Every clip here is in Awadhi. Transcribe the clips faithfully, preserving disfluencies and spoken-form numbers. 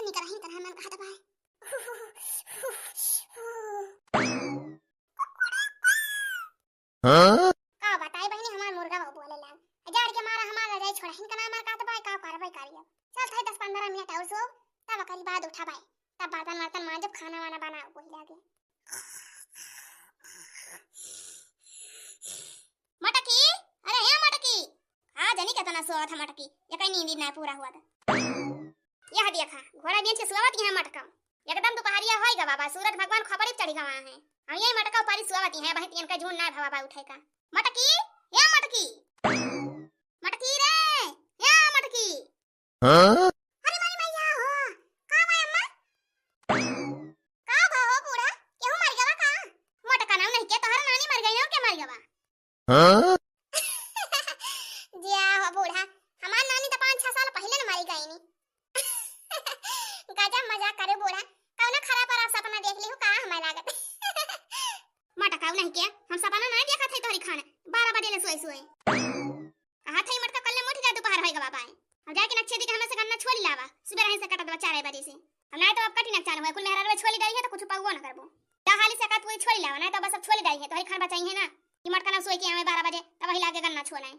निकरहिन करहन मन कहत बाय। हाँ? का बताई बहिनी, हमार मुर्गा वो बोले लाग। जाड़ के मारा हमार रजाई छोड़हिन का नाम कहत बाय, का करबै करिया। चल थाई दस पन्द्रह मिनट और सो, तब ओकरी बाद उठा बाय। तब बर्तन वर्तन मांजब, खाना वाना बनाओ कोई लागे। मटकी, अरे हे मटकी, का जनी केतना सोवत है मटकी, ये कहीं नींद ही ना पूरा हुआ था। यह देखा, घोड़ा बेंच के सोवत यहाँ मटका। एकदम दुपहरिया होई गा बाबा, सूरज भगवान खोपड़ी पे चढ़ी गवा है। हम यही मटका ऊपरी सोवत ही है, बहिन इनका जून ना भवा बा उठे का। मटकी, हे मटकी, मटकी रे, हे मटकी। हाँ? अरे मारी मैया हो, का बा अम्मा? का बा हो बूढ़ा? केहू मर गवा का? मोटका नाम नहीं के, तोहर नानी मर गई हो के मर गवा? हाँ? जिया हो बूढ़ा, हमार नानी तो पाँच छह साल पहले न मरी गई नी। गजब मजाक करे बूढ़ा, कौनो खराब खराब सपना देख ली हो का हमें लागत? मोटका नाम नहीं के, हम सपना नहीं देखत है तोहरी खान, बारह बजे ले सोए सोए। कहा था मटका कल ने मोटी जा दोपहर होई गवा बाय। हम जाके नक्शे दी के हमें से गन्ना छोली लावा, सुबह रहे से कटत बा चार बजे से। हम नहीं तो अब कटी नक चालू है, कुल मेहरारू छोली डाली है तो कुछ पाउओ ना करबो। जा हाली से कात पूरी छोली लावा, नहीं तो बस अब छोली डाली है, तोहरी खान बचाई है ना। ये मटका ना सोई के आवे बारह बजे, तब वही लागे गन्ना छोले।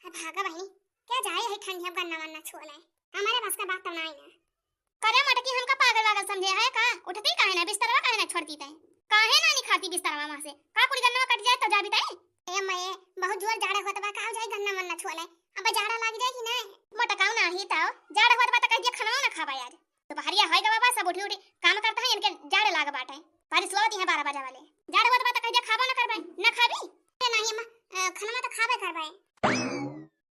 अब भागा बहिनी, क्या जाए है ठंडी अब गन्ना वन्ना छोले। हमारे बस का बात तो नहीं ना। करे मटकी हमका पागल वागल समझे है का? उठती काहे ना, बिस्तरवा काहे ना छोड़ती तै? काहे ना निखारती बिस्तरवा वहाँ से? का कुल गन्नवा कट जाए तो जाबी तै? ए मये, बहुत जोर जाड़ा होत बा, का जाई गन्ना वन्ना छोले? अब जाड़ा लाग जाए कि नहीं? मटकाऊ ना ही ताओ, जाड़ा होत बा त कह दिया खाना ना खाबा आज। दोपहरिया होई गवा बा, सब उठी उठी काम करता है, इनके जाड़े लाग बाटे। बारिश होती है बारह बजे वाले। जाड़े होत बा त कह दिया खाबा ना करबे, ना खाबी? ए नहीं अम्मा, अ, खाना तो खाबे करबे।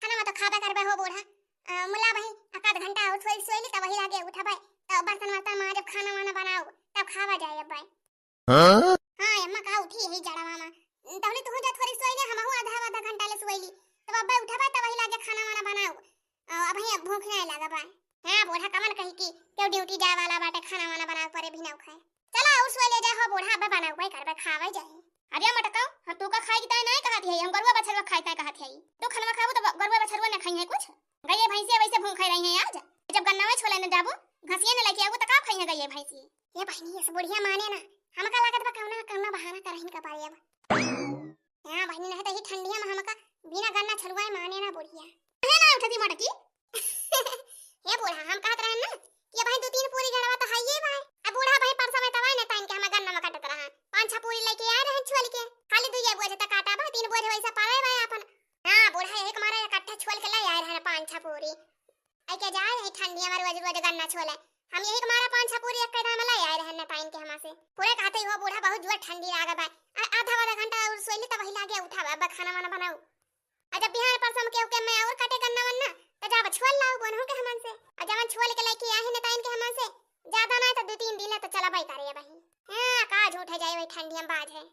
खाना तो खाबे करबे हो बूढ़ा। अ, मुला वही एक आध घंटा और सोई, सोई ली त वही लागे उठबे। त बर्तन वर्तन मांजब, खाना वाना बनाओ, तब खावा जाए अब भाई। हाँ? हाँ, अम्मा का उठी यही जड़वा मा। तहले तू जा थोड़ी सोई ले, हमहू आधा, आधा घंटा ले सोई ली। तब अब्बे उठबे, तब वही लागे खाना वाना बनाओ। अ, अबही भूख नहीं लगा बा। हाँ, बूढ़ा कमल कही कि केहू ड्यूटी जाए वाला बाटे, खाना वाना बनाओ परे भी ना खाए। चला, और सोई ले जा हो बूढ़ा, अब्बे बनाओ, भाई करबे, खावे जाए। अरे मटकाओ, हम तू का खाई की ताई नहीं कहत है, हम गरुआ बछरुआ खाई ताई कहत है। तू खाना खाबू तो गरुआ बछरुआ न खाई है कुछ। गइये भैंसिया वैसे भूखे रही हैं आज। जब गन्ना में छोले न जाबू, घसिये न लेके आबू, त का खाई है गइये भैंसिये? ये बहिनी, इस बुढ़िया माने ना, हमका लागत बा कौना न कौना बहाना करहिन का पारे अब। हाँ बहिनी, नहीं तो ही ठंडिया में हमका बिना गन्ना छलुआए माने ना बुढ़िया। है ना उठती मटकी? हे बूढ़ा, हम कहत रहन ना कि अब भाई दो तीन पूरी गड़वा तो हइये भाई। अब बूढ़ा भाई परसा में तवाई न ताइन के हमें गन्ना में कटत रहा, पाँच छह पूरी लेके आए रहन छोल के। खाली दुइये बोझ तक काटा बा, तीन बोझ वैसा पारे भाई अपन। हाँ बूढ़ा, एक मारा इकट्ठा छोल के ले आए रहन पाँच छह पूरी। आई के जाए रही ठंडिया में रोज रोज गन्ना छोले। हम यही के मारा पाँच छह पूरी एक दाम लाई आए रहन न ताइन के हमा से। पूरे कहते हो बूढ़ा बहुत जोर ठंडी लागे बा। आ-, आधा आधा घंटा और सोई ली तब वही लागे उठा बा, खाना वाना बनाऊ। आ जब बिहान पर सम के ओके मैं और कटे गन्ना वन्ना, त जाब छोल लाऊ बोनहु के हमन से। आ जवन छोल के लेके आए न ताइन के हमन से, ज्यादा ना तो दो तीन दिन ला तो चला बाई करे बहिन। हाँ, का झूठ है जाए वही ठंडी हम बाज है।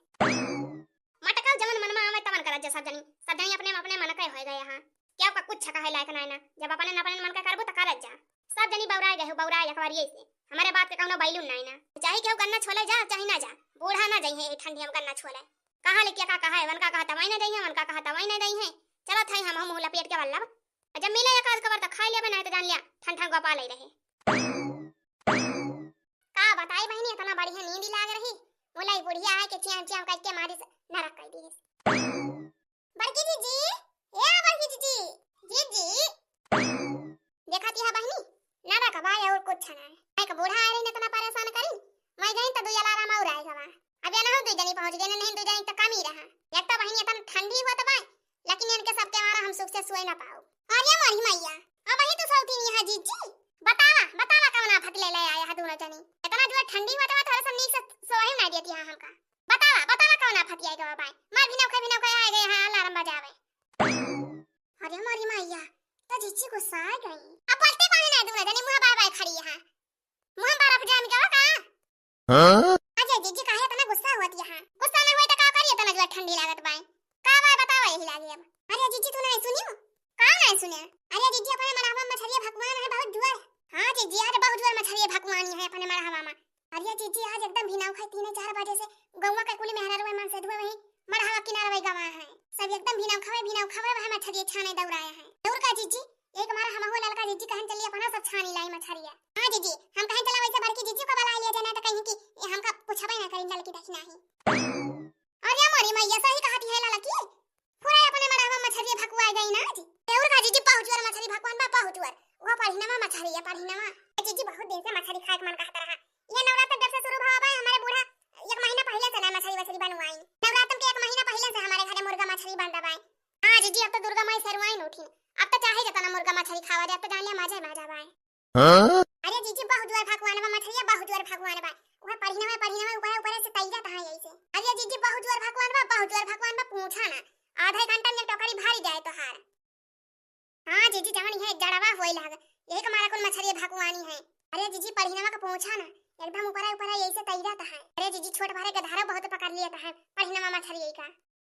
मटकाऊ जवन मन में आवे तवन करत जा सब जनी। सब जनी अपने अपने मन के होए गए हाँ। क्या का कुछ कहे लायक नाय ना। जब अपने न अपने मन का करबू त करत जा। सब जनी बौराए गए हो, बौराए एक बार यही से। हमारे बात के कौनो बैलून नाय ना। चाहे केहू गन्ना छोले जा, चाहे ना जा। बूढ़ा ना जइहे ए ठंडी हम गन्ना छोले। कहाँ लेके का कहा है, वन का कहा तवाई ना जइहे, वन का कहा तवाई ना जइहे। चलो थाई हम मुँह लपेट के बल्लब। जब मिले एक आध कबर त खाई लेबे, नाय त जान लिया ठंड ठंड गोपाल ही रहे। का बताई बहिनी, इतना बढ़िया नींद लाग रही। बोला ई बुढ़िया आए के चियां चियां करके मारी से नरक कर दी। बड़की जीजी, ए बड़की जीजी, जीजी। देखा तिहा बहिनी, नरक बा और कुछ ना है। एक बूढ़ा आ रही इतना परेशान करी, मैं गई तो दुई अलार्म और आए गवा। अब ये ना हो दुई जनी पहुंच गए, नहीं दुई जनी तो कम ही रहा। एक तो बहिनी इतना ठंडी हुआ तो बा, लेकिन इनके सबके मारा हम सुख से सोए ना पाओ। अरे मोरी मैया, अब ही तो सोती नहीं है जीजी। बतावा, बतावा कौन आफत ले ले आया है दोनों जनी। इतना जो ठंडी हुआ तो थोड़ा सा नीक से सोए ना देती है हमका। बतावा, बतावा कौन आफत आई गवा बाय। मार भी नौखे, भी नौखे आ गए हैं अलार्म बजावे। अरे मोरी मैया, तो जीजी गुस्सा आ गई। अब बोलते काहे ना दोनों जनी मुंह बाय बाय खड़ी है। मुंह बर्फ जाम गवा का? हाँ? अरे जीजी काहे इतना गुस्सा होती है? गुस्सा ना होए तो का करिए, इतना जो ठंडी लागत बाय। का बाय बतावा यही लागे अब। अरे जीजी तू नहीं सुनियो? का नहीं सुने? अरे जीजी अपने मड़हवा में मछरिया भगवान है बहुत जुआर। हाँ जीजी आज बहुत जुआर मछरिया भगवानी है अपने मड़हवा में। अरे जीजी आज एकदम भिनाव खाए तीन चार बजे से गौवा के कुली मेहरारू मन से धुए वही मड़हवा किनारे वही गवा है। सब एकदम भिनाव खावे, भिनाव खावे वह मछरिया छाने दौड़ाया है। और का जीजी एक मारा हमहू ललका जीजी कहन चली अपना सब छानी लाई मछरिया। हाँ जीजी, हम कहन चला वैसे बड़की जीजी को बला लिया जाए, ना तो कहीं कि ये हमका पूछबे ना करी ललकी दखिनही। अरे मोरी मैया, सही कहती है ललकी। पूरा अपने मड़हवा मछरिया भकुआ गई ना जी। और का जीजी, बहुत जोर मछरी भकुआन बा, बहुत जोर। वो पढ़िनवा मछरी है, पढ़िनवा। ए जीजी, बहुत दिन से मछरी खाए के मन कहत रहा। ये नवरात्र जब से शुरू भवा बा, हमारे बूढ़ा एक महीना पहले से ना मछरी वछरी बनवाई। नवरात्र के एक महीना पहले से हमारे घरे मुर्गा मछरी बन रहा है। हाँ जीजी, अब तो दुर्गा माई सरवाइन उठिन। अब तो चाहे जतना मुर्गा मछरी खावा जाए, अब तो जान लिया मजा ही मजा बा। हाँ? अरे जीजी, बहुत जोर भकुआन बा मछरिया, बहुत जोर भकुआन बा। वह पढ़िनवा, पढ़िनवा ऊपर ऊपर से तैरत है ऐसे। अरे जीजी, बहुत जोर भकुआन बा, बहुत जोर भकुआन बा, पूछा ना। आधा एक घंटा में टोकरी भरी जाए तोहार। हाँ जीजी, जवन है जड़वा होए लाग, यही के मारा कुल मछरिया भकुआनी है। अरे जीजी, पढ़िनवा का पूछा ना, एकदम ऊपर ऊपर ऐसे तैरत है। अरे जीजी, छोट भारे गधारो बहुत पकड़ लिया है पढ़िनवा मछरिया का।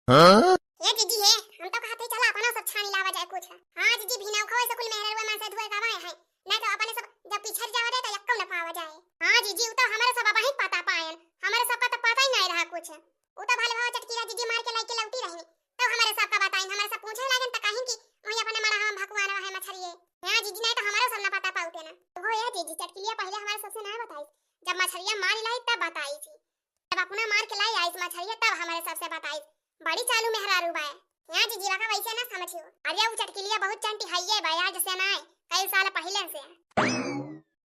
हाँ? ए जीजी हे, हम तो कहत ही चला अपना सब छानी लावा जाए कुछ। हाँ जीजी, भिनौखवा से कुल मेहररुआ मन से धुए गवाए हैं, नहीं तो अपने सब जब पिछड़ जावा जाए तो यक्कौ न पावा जाए। हाँ जीजी, उ तो हमारे सब अबही पता पायन, हमारे सब का तो पता ही नहीं रहा कुछ। उ तो भले भाव चटकीला जीजी मार के लेके लौटी रही, तो हमारे सब का बताइन, हमारे सब पूछे लागन तो कहीं कि वही अपने मड़ा हम भकुआन है मछरिए। हाँ जीजी, नहीं तो हमारे सब न पता पाउते ना। हो ए जीजी, चटकीलिया पहले हमारे सबसे ना बताई, जब मछरिया मार लाई तब बताई थी। जब अपना मार के लाई आइस मछरिया, तब हमारे सबसे बताइस। बड़ी चालू मेहरारू बाय। यहाँ जीजीवा का वैसे ना समझियो। अरे उ चटकिलिया बहुत चंटी हइये बाय, आज से ना, कई साल पहिले से।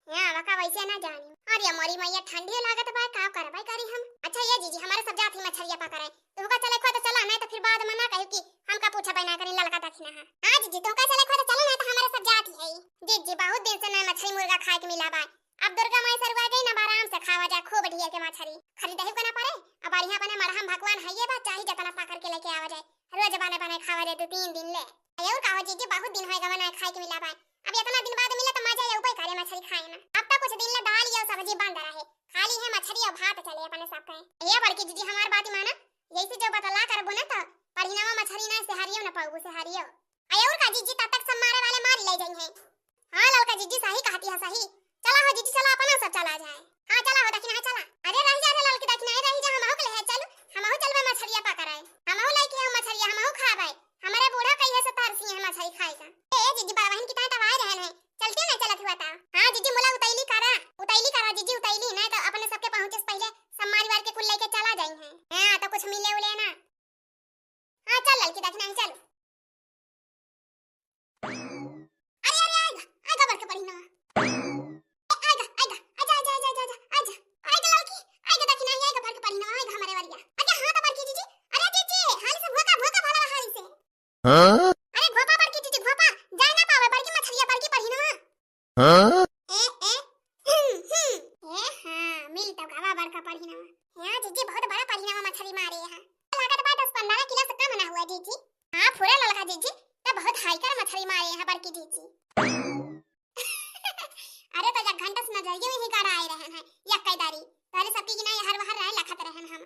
यहाँ वका वैसे ना जानी। अरे मोरी मैया, ठंडी लागत बाय, का करबै करी हम। अच्छा ये जीजी, हमारे सब जात ही मछरिया पकड़े। तुमका चले को तो चला, नहीं तो फिर बाद में ना कही कि हमका पूछा ना करी ललका दखिना है। हाँ जीजी, तुमका चले को तो चला, नहीं तो हमारे सब जात ही है। जीजी, बहुत दिन से ना मछली मुर्गा खाए के मिला बाय। अब दुर्गा माई सरवा गई ना, अब आराम से खावा जाए, खूब ढिया के मछरी। खरीदही को ना पड़े। अब बढ़िया बने मरहम भगवान हइये बा, चाही जतना पकड़ के लेके आवा जाए, रोज बने बने खावा जाए दो तीन दिन ले। अरे और का हो जीजी, बहुत दिन होए गवा ना खाए के मिला बाय। अब इतना दिन बाद मिले तो मजा ये ऊपर करे मछरी खाए ना। अब तो कुछ दिन ले दाल या सब्जी बंद रहे, खाली है मछरी और भात चले अपने सब कहे। ए बड़की जीजी, हमार बात माना, यही से जो बतला करबो ना तो पढ़िनावा मछरी ना सेहरियो ना पाऊबो सेहरियो। अरे और का जीजी, तब तक सब मारे वाले मारी ले जाई हैं। हाँ ललका जीजी, सही कहती है, सही। चला हो जीजी, चला अपना सब चला जाए। हाँ चला हो दखिना है, चला। अरे रह जा रे ललकी दखिना है, रह जा, हमहू के ले है, चलू, हमहू चलबे मछरिया पकड़े, हमहू लेके हम मछरिया, हमहू खाबे। हमारे बूढ़ा कहिए से तरसी है मछरी खाए का। ए जीजी, बड़वहिन की ताई तब आए रहन है, चलते ना चलत हुआ ता। हाँ जीजी, मुला उतैली करा, उतैली करा जीजी, उतैली, नहीं तो अपने सबके पहुँचे से पहले सब मारी वार के कुल लेके चला जाई हैं। हाँ तो कुछ मिले उले ना। हाँ चल ललकी दखिना है, चल। अरे अरे आएगा, आएगा बड़का पढ़िनवा। ए, आएगा, आएगा, आजा, आजा, आजा, आजा, आजा, आजा। आएगा ललकी, आएगा दखिना है, आएगा बड़का पढ़िनवा, आएगा हमारे वरिया। अरे हाँ तो बड़की जीजी, अरे जीजी, हाली से भोंका, भोंका भला हाली से। हाँ? अरे घोपा बड़की जीजी, घोपा, जाए ना पावे बड़की मछरिया, बड़की पढ़िनवा। हाँ? ए, ए, हम्म, हम्म। ए, हाँ, मिल तो गवा बड़का पढ़िनवा। हाँ, जीजी, बहुत बड़ा पढ़िनवा मछरी मारे हैं। लागत बा दस पन्द्रह किलो से कम ना हुआ, जीजी। हाँ, फुरा ललका जीजी, तो बहुत हाइकर मछरी मारे हैं बड़की जीजी। अरे, तो एक घंटा से नजरिए में ही गड़ाए रहे हैं, यक्कै दारी। तोहरे सबकी की नाई हर वहर रहे लखत रहे हम।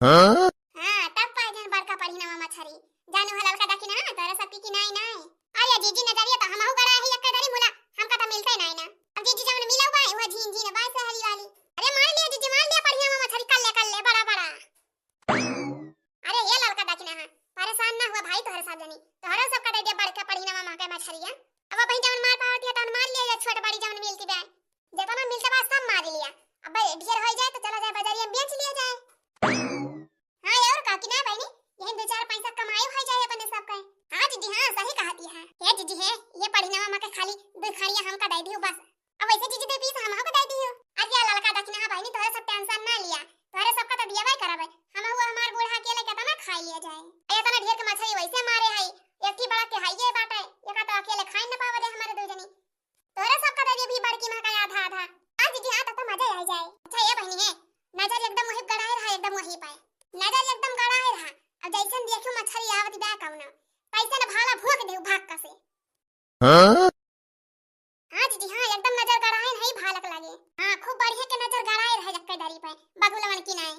हाँ? हाँ, तब पाए जन बड़का पढ़िनवा मछरी। जानू हलाल का डाकी ना, तोरा सबकी की नाई नाई। अरे जीजी, नजरिया तो हमहू गड़ा ही यक्कै दारी मुला, हमका तो मिलते नाई ना। अब जीजी जवन मिला हुआ है, वो झीन झीन बाय सहरी वाली। अरे मार लिया जीजी, मार लिया पढ़िनवा मछरी, कर ले, कर ले, बड़ा, बड़ा। अरे ये ललका डाकी ना है, परेशान ना हुआ भाई, तोहरे सब जनी, तोहरे सबका दे दे बड़का पढ़िनवा माँ के मछरिया। अब वही जवन मार पावती है, तवन मार लिया, या छोट बड़ी जवन मिलती बा, जतना मिलता बा सब मार लिया। अब ढेर हो जाए तो चला जाए बाजारिया में बेच लिया जाए। हाँ, और का कि ना बहिनी, यही दो चार पैसा कमाई हो जाए अपने सब के। हाँ जीजी, हाँ, सही कहती है। हे जीजी, हे, ये पढ़िनवा माँ के खाली दो खड़िया हमका दे दियो बस। अब वैसे जीजी दे पीस हमहू के दे दियो। अरे या ललका दखिना बहिनी, तोहरे सब tension ना लिया, तोहरे सबका तो दियावे करबे। हमहू हमार बूढ़ा अकेले केतना खाई लिया जाए। ए, इतना ढेर के मछली वैसे मारे हई, एक ही बड़ा के हइये बाटे, एका तो अकेले खाई न पावे दे हमारे दो जनी। तोहरे सबका दे दियो भी बड़की माँ का आधा आधा। हाँ जीजी, हाँ, तब तो मजा आ जाए। अच्छा ये बहिनी है, नजर एकदम वही गड़ाए रहा, एकदम वही पाए, नजर एकदम गड़ाए रहा। अब जैसन देखियो मछली आवत बा कौनो, तैसन भाला भोंक दे भाग का से। हाँ? हाँ जीजी, हाँ, एकदम नजर गड़ाए नहीं भालक लागे। हाँ, खूब बढ़िया के नजर गड़ाए रहे यक्कै दारी पे, बगुलवन की नाई।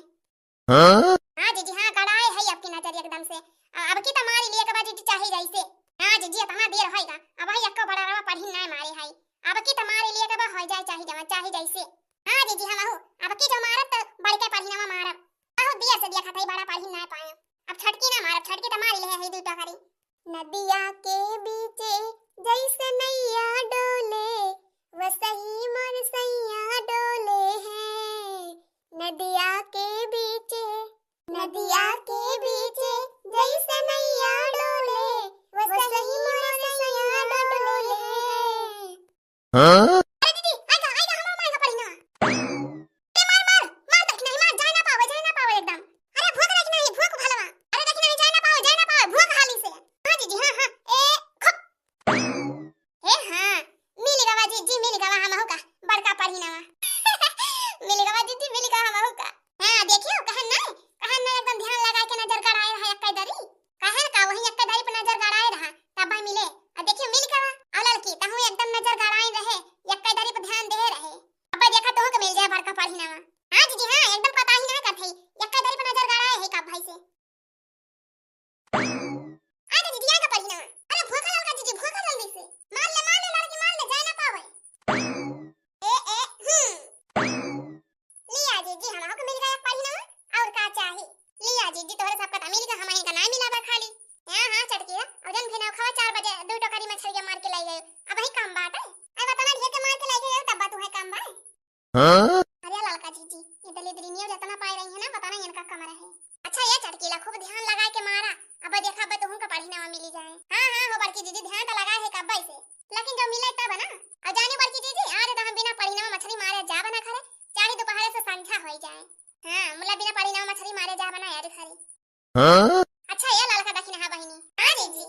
हाँ? हाँ जीजी, हाँ, गड़ाए है आपकी नजर एकदम से। आ, अब की तो मारी लिए के बाद जीजी चाही जैसे। हाँ जीजी, इतना देर होएगा, अब ही यक्को बड़ा रवा पढ़ी ना मारे है। अब की तो मारी लिए के बाद हो जाए चाही जमा, चाही जैसे। हाँ जीजी, हम आहू, अब की जो मारब तो बड़के पढ़ी ना मारब। बहुत देर से देखा था, बड़ा पढ़ी ना पाए। अब छटकी ना मारब, छटकी तो मारी ले है दू टकरी। नदिया के बीचे जैसे नैया डोले, वसही मोर सैया डोले हैं। नदिया के बीचे, नदिया के बीचे, जैसे नैया डोले, वसही मोर सैया डोले हैं। हाँ? अरे दीदी, आइगा, आइगा, हमार माई का पढ़ी ना। ए, मार, मार, मार, देखी नहीं, मार, जाए ना पावे, जाए ना पावे एकदम। अरे, भोंक देखी नहीं, भोंक भलवा। अरे, देखी नहीं, जाए ना पावे, जाए ना पावे, भोंक हाली से। हाँ, जीजी, हाँ, हाँ, ए, खप। ए, हाँ, मिल गवा जीजी, मिल गवा हमहू का, बड़का पढ़ी नवा। मिल गवा जीजी, मिल गवा हमहू का। हाँ, देखियो, कहन ना, कहन ना एकदम ध्यान लगा के नजर गड़ाए रहा एक्कै दरी। कहन का वही एक्कै दरी पे नजर गड़ाए रहा, तब मिले। आ देखियो, मिल गवा। आ ललकी, तहूँ एकदम नजर गड़ाए रहे, एक्कै दरी पे ध्यान दे रहे। अब देखा तोहू के मिल जाए बड़का पढ़ी नवा। हाँ जीजी, हाँ, एकदम पता ही ना करत है, एक्कै दरी पे नजर गड़ाए है का भाई से। आ जा जीजी, आ जा पढ़ी नवा। अरे भोंका ललका जीजी, भोंका जल्दी से। मार ले, मार ले लड़की, मार ले, जाए ना पावे। ए, ए, हम्म। लिया जीजी, हमहू के मिल गया पढ़ी नवा, और का चाही? लिया जीजी, तोहरे सबका त मिल गया, हमही का ना मिला बा खाली। हाँ, हाँ, चटकी है। और जन फिर खावा, चार बजे दो टोकरी मछरिया मार के लाई गए। अब ही काम बात है। अब इतना ढेर के मार के लाई गए, तब बात है काम भाई। हाँ? अरे ललका जीजी, ये दलिद्री नियो जितना पाई रही है ना, पता नहीं इनका कमर है। अच्छा ये चटकीला, खूब ध्यान लगा के मारा, अब देखा, अब तुहूँ का पढ़ी नवा मिली जाए। हाँ, हाँ, हो बड़की जीजी, ध्यान तो लगा है कब्बे से, लेकिन जो मिले तब ना। और जानी बड़की जीजी, आज तो हम बिना पढ़ी नवा मछरी मारे जाब ना घरे, चाहे दोपहरे से संझा होई जाए। हाँ, मुला बिना पढ़ी नवा मछरी मारे जाब ना आज घरे। हाँ? अच्छा, ये ललका देखी ना, हाँ बहिनी। हाँ जीजी।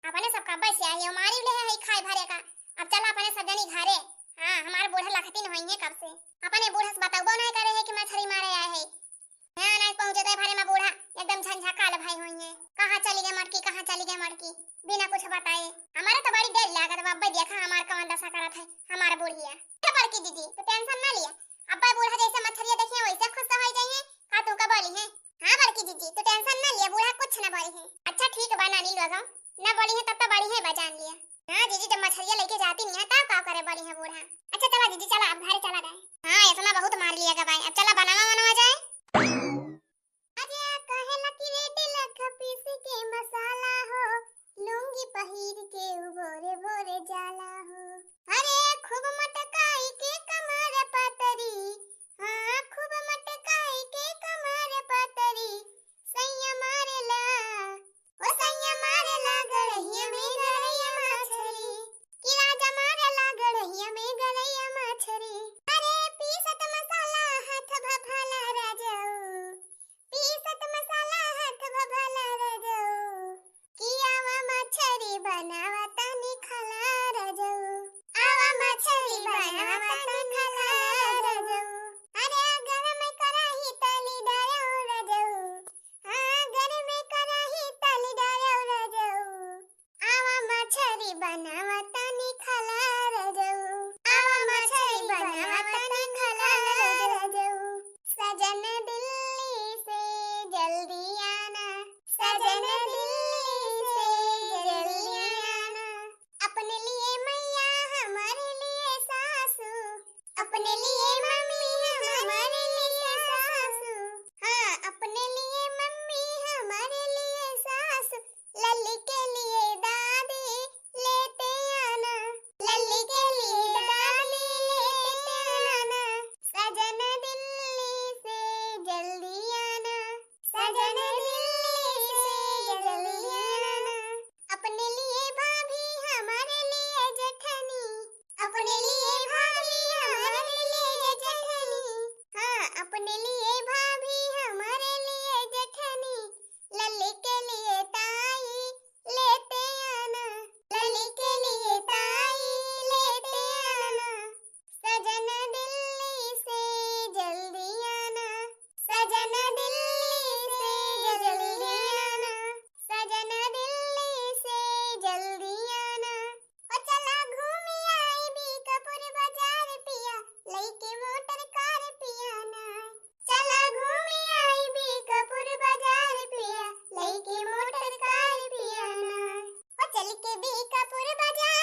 अपने सब कब्बे से आई, मारी ले है खाए भरे का। अब चला अपने सब जनी घरे। हाँ, हमार बूढ़ा लखती न होइहे कब से। अपने बूढ़ा से बतौबो नहीं करे है कि मछरी मारे आए है। हाँ, नहीं पहुँचे तो भरे में बूढ़ा एकदम झंझकाल भाई होइहे। कहाँ चली गए मटकी, कहाँ चली गए मटकी, बिना कुछ बताए। हमारे तो बड़ी डर लागत बा, अब्बे देखा हमार कौन दशा करत है हमार बुढ़िया। ए बड़की जीजी, तू tension ना लिया, अब्बे बूढ़ा जैसे मछरिया देखिए वैसे खुश हो जाइए। का तू का बोली है? हाँ बड़की जीजी, तू tension ना लिया, बूढ़ा कुछ ना बोली है। अच्छा ठीक बा नानी लोगो, ना बोली है तब तो बड़ी है बा, जान लिया। हाँ जीजी, जब मछरिया लेके जाती नहीं है तब का करे बोली है बूढ़ा। अच्छा चला जीजी, चला अब घरे चला जाए। हाँ इतना बहुत मार लिया गवाई, अब चला बनावा वनवा जाए। अरे कहेला कि रेडी लख पीस के मसाला हो, लुंगी पहिर के उ भोरे भोरे जाला हो। अरे खूब मटकाई के कमर पतरी, हाँ खूब मटकाई के कमर पतरी, सैया मारेला, ओ सैया मारेला गड़हिया में गरैया मछरी, कि राजा मारेला गड़हिया में गरैया मछरी। अरे पीसत मसाला हाथ भभाला राजाऊ, पीसत मसाला हाथ भभाला रजऊ, कि आवा मछरी बनावा तनी खाला रजऊ, आवा मछरी बनावा तनी खाला रजऊ। अरे गरम कराही तली डालो रजऊ, हाँ गरम कराही तली डालो रजऊ। आवा मछरी बनावा तनी खाला रजऊ, आवा मछरी बनावा तनी खाला रजऊ। सजन दिल्ली से जल्दी आना, सजन दिल्ली से जल्दी आना। अपने लिए मैया हमारे लिए सासू, अपने लिए मम्मी हमारे लिए सासू, हाँ अपने लिए मम्मी हमारे लिए सासू। लल्ली के लिए दादी लेते आना, लल्ली के लिए दादी लेते आना। सजन दिल्ली से जल्दी आना, सजन दिल्ली से जल्दी आना। अपने लिए भाभी हमारे लिए जेठनी, अपने लिए भाभी हमारे लिए जेठनी, हाँ अपने लिए भाभी हमारे लिए जेठनी। लल्ली के लिए ताई लेते आना, लल्ली के लिए ताई लेते आना। सजन दिल्ली से जल्दी आना, सजन दिल्ली से जल्दी आना, सजन दिल्ली से जल्दी आना। ओ चला घूमी आई बीकापुर बाजार पिया, लइके मोटर कार पिया ना। चला घूमी आई बीकापुर बाजार पिया, लइके मोटर कार पिया ना। ओ चल के बीकापुर बाजार